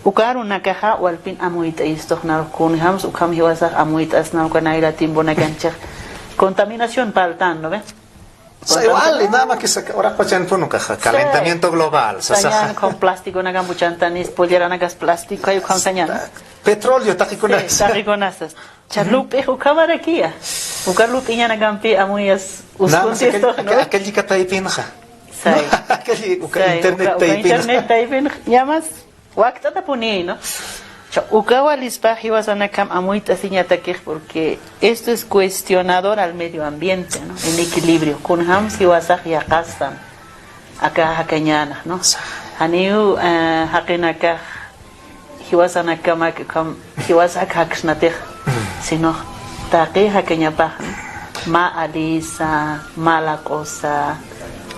uka arunakaxa walpin amuyt'ayistuxnar, kunjams ukham jiwasax amuyt'asnar, uka nayra timpunakanchix contaminación parltan, ¿no ve? Sa igual, nada más que sa, uraqpachanpun ukaxa, calentamiento global, sa, sa. Sañan con plástico nakan puchantanis, polleranakas plástico, ay ukham sañan. Petróleo, taqikunasas. Sí, taqikunasas. Cha lup'ix ukhamarakiya. Uka lup'iñanakampi amuyas uskuntistuxnar, ¿no? Aka, aka llika taypinxa. Say. Aka lli-, uka internet taypinxa. Say, uka, uka internet taypinxa. Llamas. Wakt'atapuni, ¿no? Cha, uka walispa jiwasanakam amuyt'asiñatakix, porque esto es cuestionador al medio ambiente, ¿no? En equilibrio. Kunjams jiwasax yäqastan. Aka jakañänax, ¿no? Janiw, eh, jaqinakax jiwasanakamak, kam, jiwasak jaksnatix, sino taqi jakañapax, ¿no? Mä alisa, mä laq'usa,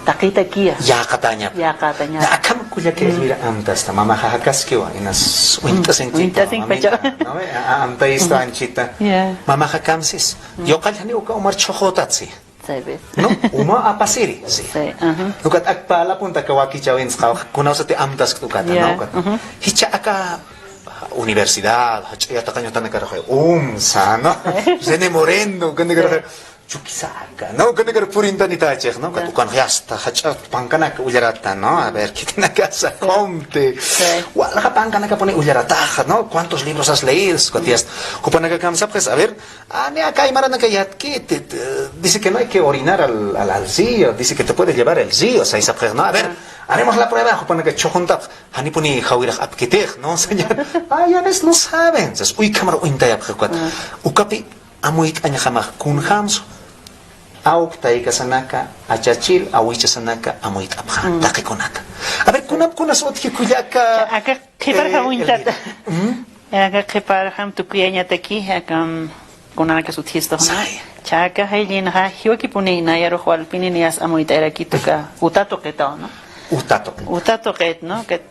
taqitakiya. Yäqatañapa. Yäqatañapa. Na, akham kullaka Elvira amtasta, mamaxa jakaskiwa, inas uñt'asinkita, uñt'asinkpacha, mamita, ¿no? A, a, amtayista, anchita. Ya. Mamaxa kamsis. Yuqall jani uka umar chhuxutat, sí. Sabe. ¿No? Uma apasiri, sí. Sí, ajá. Ukat ak parlapunta aka wakichäwinsa qawqha, kunawsati amtaskta ukata, ¿no? Ukat. Jichha aka universidad, jach'a yataqañ utanakarax, UMSA, ¿no? René Moreno, ukanakarax, Chuquisaca, ¿no? Ukanakar purintanitachixa, ¿no? Ukat ukan yasta, jach'a pankanaka ullarata, ¿no? A ver, khitinakasa, COMTE. Walja pankanakapuni ullarataxa, ¿no? ¿Cuántos libros has leído? Ukat yasta, jupanakakamsa, pues, a ver, ani aka aymaranaka yatkiti, dice que no hay que orinar al, al, al río, dice que te puede llevar el río, saysapxix, ¿no? A ver, haremos la prueba, jupanaka chhuxuntapx, janipuni jawirax apkitix, ¿no? Sañan, ay, a veces no saben, sas, uykhamar uñtayapxix ukat. Ukapi amuyt'añjamax kunjams, awk taykasanaka, achachil, awichasanaka amuyt'apxän, taqikunata. A ver, kunam kunas utji kullaka, aka qhiparjam, eh, uñtata. Elvira. Aka qhiparjam tukuyañataki, akam, kunanakas utjistuxna. Say. Chaka jayllinxa, jiwakipuni nayarux walpini niyas amuyt'ayarakituka, uta tuqitaw, ¿no? Uta tuqit. Uta tuqit, ¿no? Que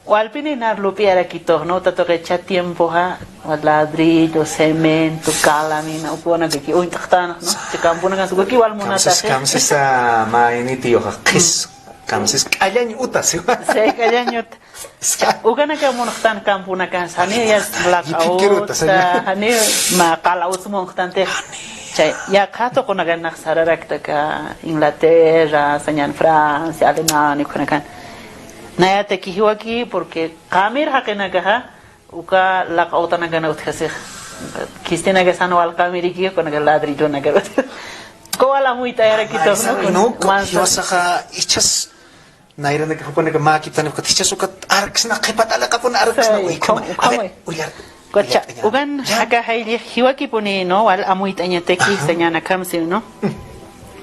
walpini nar lup'iyarakitux, ¿no? Uta tuqit cha tiempoxa, ladrillo, cemento, calamina, ukanak uñt'xtänx, ¿no? Chi camponakan, ukaki wal munataxi. Kamsis, kamsis, ah, mä initiyuxa, qhis, kamsis, k'allañ uta, ¿sí? Sí, k'allañ uta. Ukanaka munxtan camponakansa, jani yasta laq'a uta, jani mä qala uts munxtantix. Chay, yaqha tuqunakanx sararakta aka Inglaterra, sañan Francia, Alemania, ukhanakan. Nayataki jiwaki, porque qamir jaqinakaxa, uka laq'a utanakan utjasix. Khistinakasan wal qamiriki, ukanaka ladrillonakar utjasix. Uka wal amuyt'ayarakitux, ¿no? No, jiwasaxa, ichas Nayranaka jupanaka mäkiptani ukat jichhas ukat arksna qhipat aliqapun arksna. Say, ukhama, ukhama. A ver, uyar. Ukat cha, ukan aka jaylli jiwakipuni, ¿no? Wal amuyt'añataki sañan akham siw, ¿no?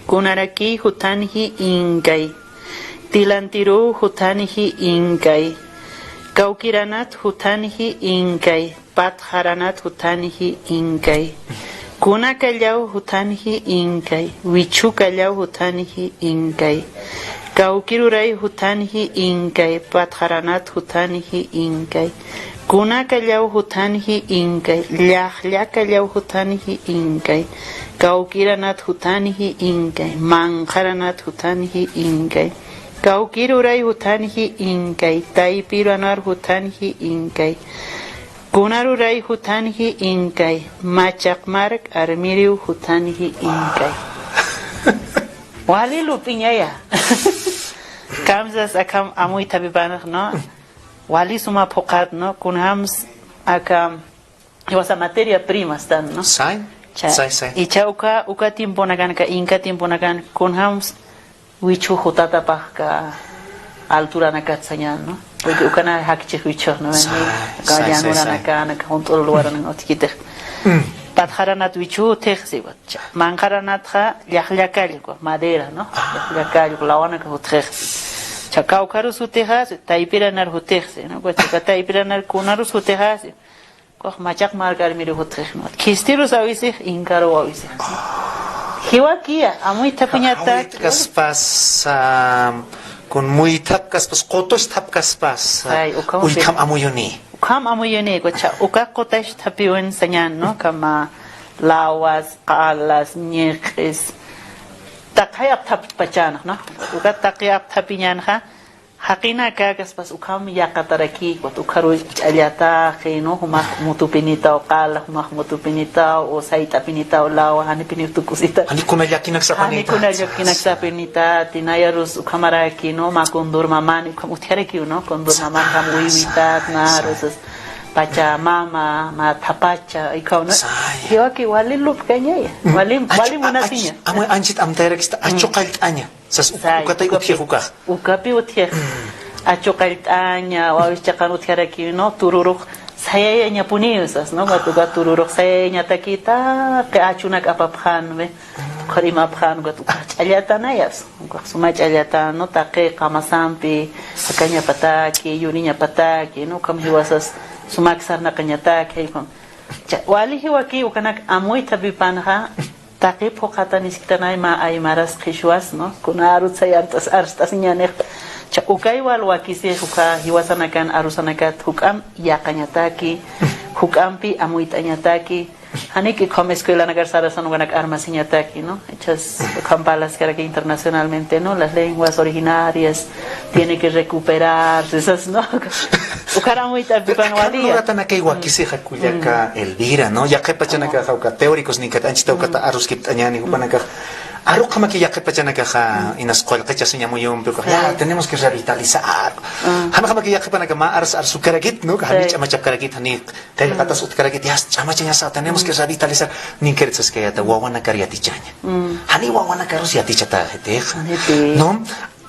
Kunaraki jutanji inkay. Tilantiruw jutanji inkay. Kawkiranat jutanji inkay. Patxaranat jutanji inkay. Kuna kallaw jutanji inkay. Wichhu kallaw jutanji inkay. Kawkiruray jutanji inkay. Patxaranat jutanji inkay. Kuna kallaw jutanji inkay. Llajlla kallaw jutanji inkay. Kawkiranat jutanji inkay. Manqharanat jutanji inkay. Kawkiruray jutanji inkay. Taypiranar jutanji inkay. Kunaruray jutanji inkay, machaq mark armiriw jutanji inkay. Wali lup'iñaya. Kamsas akham amuyt'apipanax, ¿no? Wali suma phuqhat, ¿no? Kunjams akham, jiwasa materia prima stan, ¿no? Say, say, say. Icha uka, uka tiemponakan, aka inka tiemponakan, kunjams wichhu jutatapax aka alturanakat sañan, ¿no? Porque ukanak jakchix wichhux, ¿no? Aka llanuranakan, aka junt'ur lugaranakan utjkitix. Patxaranat wichhu utjix, sí, manqharanatxa llajlla kall, madera, ¿no? Llajlla kall, lawanaka utjix. Cha kawkharus utjixasi, taypiranar utjixsi, ¿no? Pues cha taypiranar kunarus utjixasi. Ukax machaq mark armiriw utjix, ¿no? Khistïrus awisix, inkaruw awisix. Jiwakiya, amuyt'apuñatak. Kaspasa, Kun muythapkaspas, qutusthapkaspas, Ay, ukham ukham amuyuni. Ukham amuyuni, ukacha, uka qutachthapiwin sañan, ¿no? Ukhama lawas, qalas, ñiq'is. Taqi apthapachänxa, ¿no? Uka taqi apthapiñänxa, jaqinakakaspas ukham yaqatarakïkwa, ukharu ch'allataqi, ¿no? Jumax mutupinitaw qala, jumax mutupinitaw, o sayt'apinitaw lawa, janipiniw tukusita. Jani kuna llakinaksapanita. Jani kuna llakinaksapanita, tinayarus ukhamaraki, ¿no? Mä Kundur Maman, ukham utjarakiw, ¿no? Kundur Maman jam wiwitat, narusas, Pachamama, mä Thapacha, ukham, ¿no? Jiwaki wali lupkañaya, wali, wali munasiña. Amu anchit amtayarakista, achu qallt'aña. Sas uk-, Say, ukatay ukapi, utjix ukax. Ukapi utjix. Achu qallt'aña, wawis chiqan utjaraki, ¿no? Tururux sayayañapuniw sas, ¿no? Ukat uka tururux sayayañatakita, qi achunak apapxän, ¿ve? Ukhar imapxän, ukat ukax ch'allatanayas. Ukax suma ch'allatan, ¿no? Taqi qamasampi, jakañapataki, yuriñapataki, ¿no? Ukham jiwasas sumak sarnaqañataki, jaypam. Cha-, wali jiwaki ukanak amuythapipanxa, taqi phuqhata nisktanay mä aymaras qhishwas, ¿no? Kuna arut say art'as-, arst'asiñänix. Cha, ukay wal wakisix uka jiwasanakan arusanakat juk'amp yaqañataki, juk'ampi amuyt'añataki. Janiki ukham escuelanakar sarasan ukanak armasiñataki, ¿no? Ichhas ukham parlaskaraki internacionalmente, ¿no? Las lenguas originarias tiene que recuperarse, sas, ¿no? Ukhar amuyt'apipan waliya. Lugatanakay wakisixa kullaka Elvira, ¿no? Yaqhip pachanakaxa uka teóricos ninkhat anchita ukata aruskipt'añäni jupanakax. Aruqamaki yaqhip pachanakaxa inas qullqichasiñ amuyumpi ukax, ya, tenemos que revitalizar. Janaqamaki yaqhipanaka mä ars arsukarakit, ¿no? Jani ch'amachapkarakit, jani qillqatas utjkarakit, ya, ch'amachañasa, tenemos que revitalizar. Ninkirit saskayäta, wawanakar yatichaña. Jani wawanakarus yatichatäxitix. ¿No?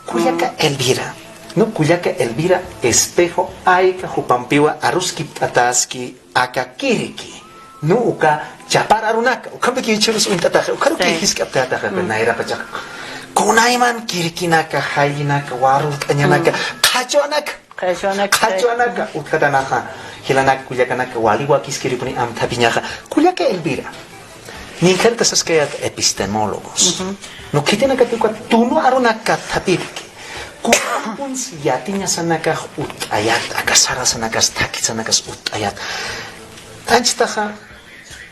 Kullaka Elvira, ¿no? Kullaka Elvira Espejo, ayka jupampiwa aruskipt'ataski aka kiriki, ¿no? Uka chapar arunaka, ukhampiki jichhürus uñt'ataxi, ukharuki jisk'aptätaxi, nayrapachax. Kunayman kirikinaka, jayllinaka, warult'añanaka, qhachwanaka. Qhachwanaka. Qhachwanaka utjatanaxa, jilanaka, kullakanaka, wali wakiskiripuni amthapiñaxa. Kullaka Elvira, ninkharta saskayät epistemólogos. No, khitinakati uka tunu arunaka kathapipki. Kunjams yatiñasanakax utt'ayät, aka sarasanakas, thakhisanakas utt'ayät. Anchitaxa,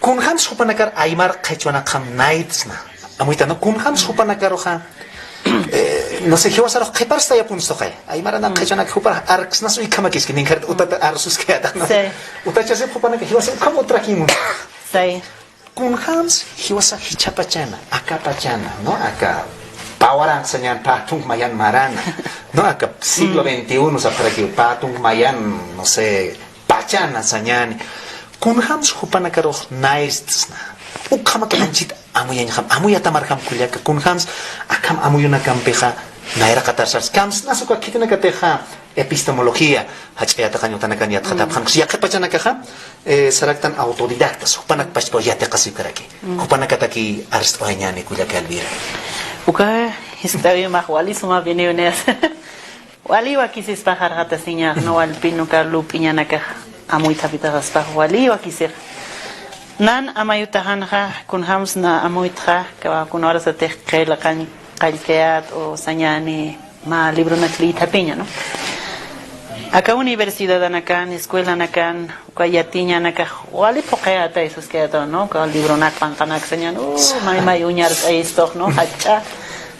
kunjams jupanakar aymar qhichwanakjam naytsna. Amuyta, ¿no? Kunjams jupanakaruxa, eh, no sé, jiwasarux qhiparstayapunstuxay. Aymaranaka qhichwanak jupar arksnas uykamakiski, ninkharta utata arsuskayäta, ¿no? Sí. Utachasip jupanaka jiwasa ukham utrakimun. Sí. Kunjams jiwasa jichhapachana, akapachana, ¿no? Aka pä waranqa sañan pä thunk mayan marana, ¿no? Aka siglo veintiuno sapxarakiw pä thunk mayan, no sé, pachana sañani. Kunjams jupanakarux nayrtsna. Ukhamaki anchit amuyañjam, amuyatamarjam kullaka, kunjams akham amuyunakampixa nayraqatar sars. Kamsnas uka khitinakatixa epistemología, jach'a yatiqañ utanakan yatxatapxan. Yaqhip pachanakaxa, eh, saraktan autodidactas, jupanak pachpaw yatiqasiwkaraki. Jupanakataki arst'awayañäni kullaka Elvira. Uka jiskt'äwimax wali sumapiniw niyas. Wali wakisispax arxatasiñax, ¿no? Walpin uka lup'iñanakax amuythapitaxaspax wali wakisix. Nan amayutaxanxa, kunjams na amuytxa, kawa kuna urasatix qillqañ qallkayät o sañani mä libronak liythapiña, ¿no? Aka universidadanakan, escuelanakan, uka yatiñanakax wali phuqhayätay saskayätaw, ¿no? Uka libronak panqanak sañan, uh, may may uñart'ayistux, ¿no? Jach'a,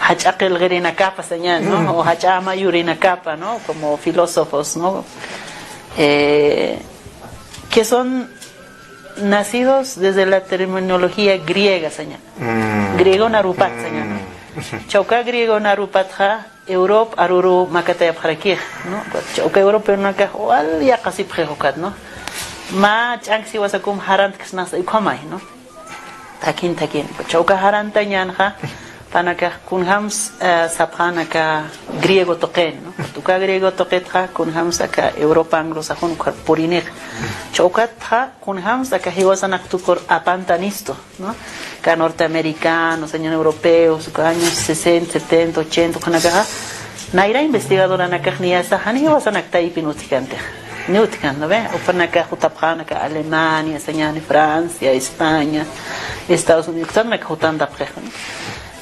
jach'a qillqirinakapa sañan, ¿no? O jach'a amayurinakapa, ¿no? Como filósofos, ¿no? Eh, que son nacidos desde la terminología griega sañan. Griego narupat sañan, ¿no? Chawka griego narupatxa, Europa aruru makatayapxarakix, ¿no? Ukat, uka europeonakax wal yaqasipxix ukat, ¿no? Mä ch'ank siwasakum jarantksnasa ukhamay, ¿no? Thakin, thakin. Ukat, uka jarantañänxa, jupanakax kunjams, eh, sapxän aka griego tuqin, ¿no? Ukat, uka griego tuqitxa, kunjams aka Europa anglosajón ukhar purinix. Ukat, ukatxa, kunjams aka jiwasanaktukur apantanistu. ¿No? Aka norteamericanos, sañan europeos, uka años sesenta, setenta, ochenta, ukhanakaxa, nayra investigadoranakax niyasa, jani jiwasanak taypin utjkantix. Ni utjkan, ¿no ve? Jupanakax jutapxän aka Alemania, sañani Francia, España, Estados Unidos, uktanakax jutantapxix, ¿no?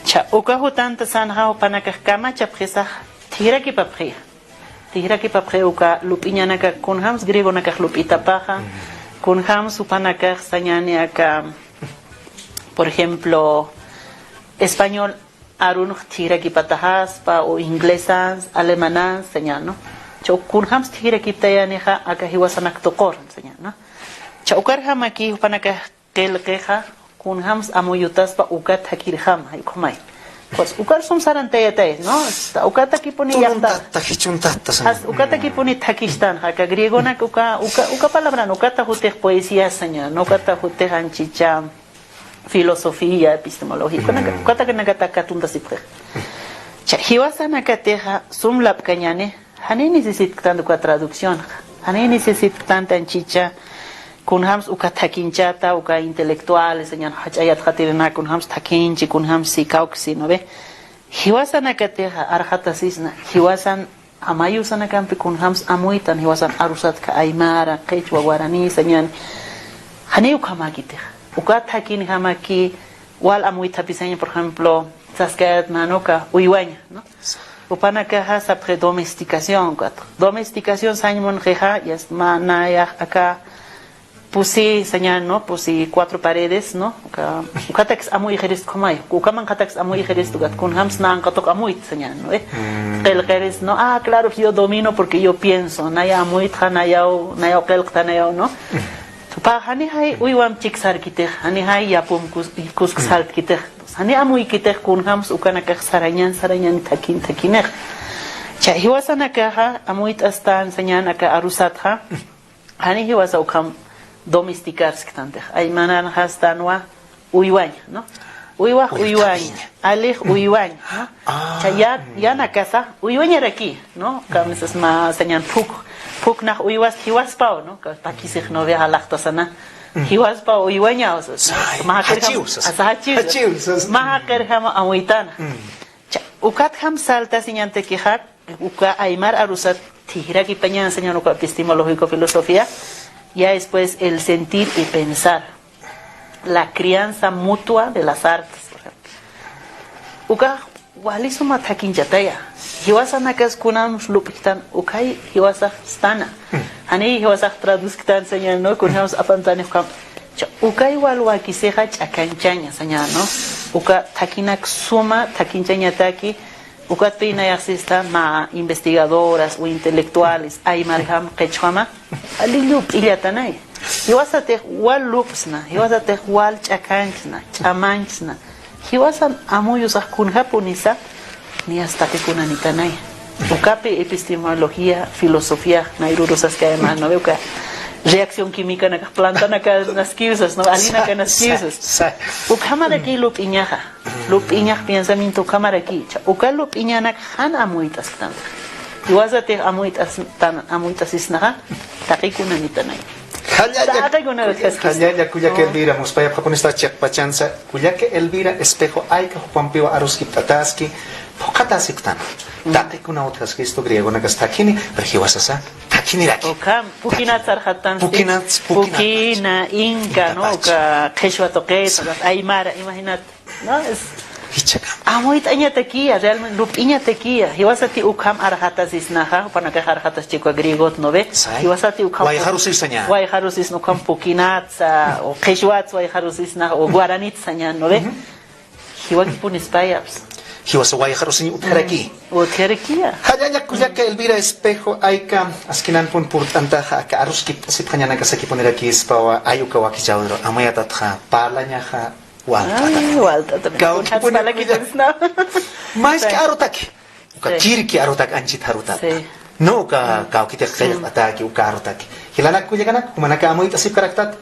Cha, uka jutanta sanxa, jupanakax kamachapxisax, Tijrakipapxi. Tijrakipapxi uka lup'iñanaka kunjams griegonakax lup'itapaxa, kunjams jupanakax sañani aka, por ejemplo, español arunx tijrakipataxaspa, o inglesans, alemanans, sañan, ¿no? Cha kunjams tijrakiptayanixa aka jiwasanak tuqur, sañan, ¿no? Cha ukarjamaki jupanakax qillqixa, kunjams amuyutaspa ukat jakirjama, ukhamay. Pues, ukar sum sarantayatay, ¿no? Hasta ukatakipuni yaqta. Tununtatta, jichuntatta, saña. Hasta ukatakipuni thakistan, aka griegonak uka, uka, uka palabran, ukata jutix poesía, saña, ¿no? Ukata jutix anchicha filosofía, epistemología, ukanaka, ukatakanakata katuntasipax. Cha, jiwasanakatixa sum lapkañani, jani necesitktan uka traducción, jani necesitktan anchicha, kunjams uka thakinchata, uka intelectuales, sañan, jach'ayat jatirina, kunjams thakinchi, kunjams si kawksi, ¿no ve? Jiwasanakatixa arxatasisna, jiwasan amayusanakampi kunjams amuytan, jiwasan arusatka aymara, qhichwa, guaraní, sañan, jani ukhamakitix. Uka thakinjamaki, wal amuythapi saña, por ejemplo, saskayat manuka, uywaña, ¿no? Jupanakaxa sapxi domesticación, ukat. Domesticación sañ munxixa, ya es, ma, nayax aka, pusi sañan, ¿no? Pusi cuatro paredes, ¿no? Uka, ukatakis amuyxirist ukhamay. Ukamankatakis amuyxirist ukat, kunjams nanqatuq amuyt sañan, ¿no? Eh, qillqirist, ¿no? Ah, claro, yo domino porque yo pienso. Naya amuytxa, nayaw, nayaw qillqta, nayaw, ¿no? Tupa, janixay uywam chiksarkitix, janixay yapum kus-, kusksarkitix. Jani amuykitix kunjams ukanakax sarañan, sarañan thakin, thakinix. Cha jiwasanakaxa amuyt'astan sañan aka arusatxa, jani jiwasa ukham domesticarsktan tix. Aymaranxa astanwa uywaña, ¿no? Uywax uywaña, alix uywaña, ¿no? Cha ya, yanakasa uywañaraki, ¿no? Kamisas ma sañan phuk, phuknax uywas jiwaspaw, ¿no? Ka pakisix novia alaxtasana. Jiwaspa uywaña, o sea, ma jaqirjam, asa jachiw, ma jaqirjam amuytana. Cha, ukatjam salta sañantakixa, uka aymar arusat tijrakipañan sañan uka epistemológico filosofía, ya después el sentir y pensar, la crianza mutua de las artes, por ejemplo. Uka wali suma thakinchataya. Jiwasanakas kunams lup'ktan ukay jiwasax stana. Jani jiwasax tradusktan sañan, ¿no? Kunams apantani ukham. Cha, ukay wal wakisixa ch'akanchaña sañan, ¿no? Uka thakinak suma thakinchañataki, ukatpï nayax sista mä investigadoras o intelectuales, aymarjam, qhichwama, wali lup'illatanay. Jiwasatix wal lup'sna, jiwasatix wal ch'akanchsna, ch'amanchsna. Jiwasan amuyusax kunjapunisa, niyas taqikunanitanay. Ukapi epistemología, filosofía, nayrürusaskayama, ¿no ve? Uka reacción química naka, planta naka naskiwsas, ¿no? Alina naka naskiwsas. Ukhamaraki lup'iñaxa. Lup'iñax pensamiento ukhamaraki. Cha, uka lup'iñanak jan amuyt'asktan. Jiwasatix amuyt'as-, tan, amuyt'asisnaxa, taqikunanitanay. Jallalla, jallalla, kullaka Elvira, muspayapxapunista chiqpachansa, kullaka Elvira Espejo Ayca jupampiwa aruskipt'ataski, phuqhatasipktan. Taqikuna utjaskistu griegonakas thakhini, pero jiwasasa thakhiniraki. Ukham, phukinat sarxatansti. Phukinat, phukinat. Phukina, inca, ¿no? Uka qhichwa tuqit, aymara, imagínate. No, es, amuyt'añatakiya, realmente, lup'iñatakiya. Jiwasati ukham arxatasisnaxa, jupanakax arxataschi uka griegot, ¿no ve? Jiwasati ukham wayxarusisna, ukham phukinatsa, o qhichwatsa wayxarusisnaxa, o guaranitsa sañan, ¿no ve? Jiwakipunispayapsa. Jiwasa wayxarusiñ utjaraki. Utjarakiya. Jallalla kullaka Elvira Espejo Ayca, askinanpun purt'antaxa, aka aruskipt'asipxañanakasakipunirakispawa, ay uka wakichäwiru, amuyatatxa, parlañaxa, walt'ata. Walt'ata. Kawkipuni kullaka. Maski arutaki. Uka kirki arutak anchit arutata. No, uka kawkitix qillqt'ataki, uka arutaki. Jilanak kullakanak, jumanaka amuyt'asipkaraktat.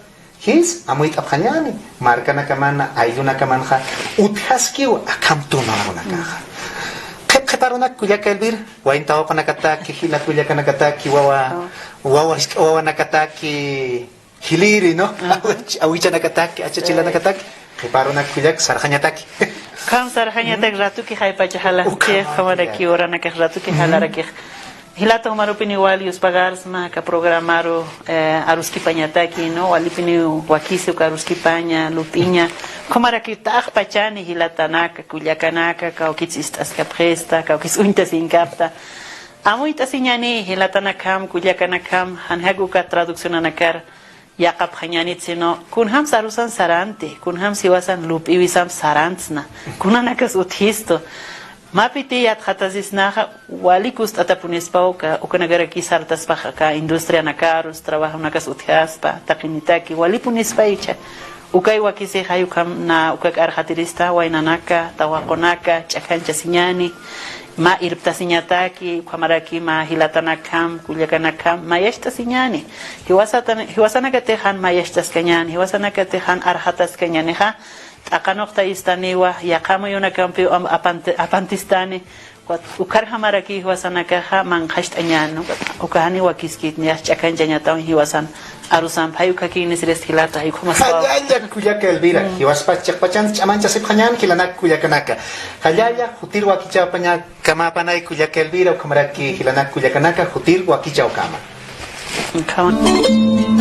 Jis, amuyt'apxañäni. Markanakaman, ayllunakamanxa utjaskiw akham tununakaxa. Qhip qhiparunak kullaka Elvira, wayn tawaqunakataki, jila kullakanakataki, wawa, wawa, wawanakataki, jiliri, ¿no? Awich-, awichanakataki, achachilanakataki, qhiparunak kullak sarxañataki. Ukham sarxañatak ratuki jaypacha jalanchix, ukhamaraki uranakax ratuki jalarakix. Jilata, jumarupiniw wal yuspagarsma aka programaru, eh, aruskipañataki, ¿no? Walipiniw wakisi uka aruskipaña, lup'iña. Ukhamaraki taqpachani jilatanaka, kullakanaka, kawkits ist'askapxista, kawkits uñtasinkapta. Amuyt'asiñani jilatanakjam, kullakanakjam, jan jaku uka traduccionanakar yaqapxañanit, sino kunjams arusan saranti, kunjams jiwasan lup'iwisam sarantsna, kunanakas utjistu. Mä piti yatxatasisnaxa wali kust'atapunispa uka, ukanakaraki sartaspax aka industrianakarus, trabajonakas utjaspa, taqinitaki, walipunispa jichha. Ukay wakisix jay ukham na ukak arxatirista, waynanaka, tawaqunaka, ch'akhanchasiñani, mä irptasiñataki, ukhamaraki mä jilatanakjam, kullakanakjam, mayacht'asiñani. Jiwasatan-, jiwasanakatix jan mayacht'askañani, jiwasanakatix jan arxataskañanixa, t'aqanuqtayistaniwa, yaqha amuyunakampiw am-, apanti-, apantistani, ukat ukharjamaraki jiwasanakaxa manqhacht'añani, ukat uka janiw wakiskit, niyas ch'akhanchañatawan jiwasan arusampi, jay ukhakinis jilata, jay ukhamaspaw. Jallalla kullaka Elvira, jiwaspas chiqpachans ch'amanchasipxañän jilanak kullakanaka. Jallalla, jutir wakichäpaña, kamapanay kullaka Elvira, ukhamaraki jilanak kullakanaka, jutir wakichäkama. Ukhaman.